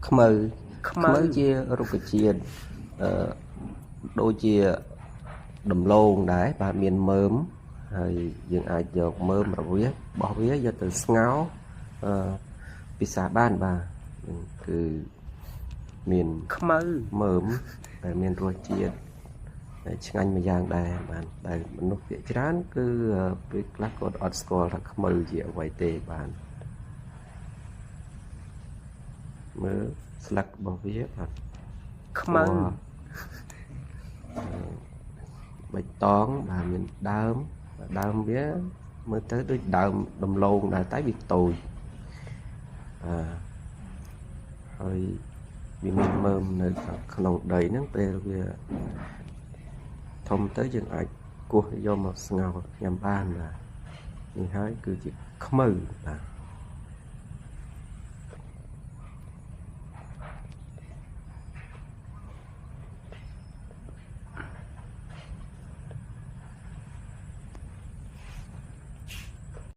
ខ្មៅ ខ្មៅ ខ្មៅជារុក្ខជាតិអឺដូចជាដំឡូងដែរបាទមានមើមហើយយើងអាចយកមើមរបស់វាយកទៅស្ងោរអឺពិសាបានបាទគឺមាន ខ្មៅ មើមដែលមានរសជាតិឆ្ងាញ់មួយយ៉ាងដែរបាទដែលមនុស្សភាគច្រើនគឺពេលខ្លះគាត់អត់ស្គាល់ថាខ្មៅជាអ្វីទេបាទមើលស្លឹករបស់វាបាទ ខ្មៅ ពណ៌បៃតងបាទមានដើមដើមវាមើលទៅដូចដើមដំឡូងដែរតែវាតូចបាទហើយវាមានមើមនៅក្នុងដីហ្នឹងពេលវាធំទៅយើងអាចគោះយកមកស្ងោរញ៉ាំបានបាទនេះហើយគឺជាខ្មៅបាទ។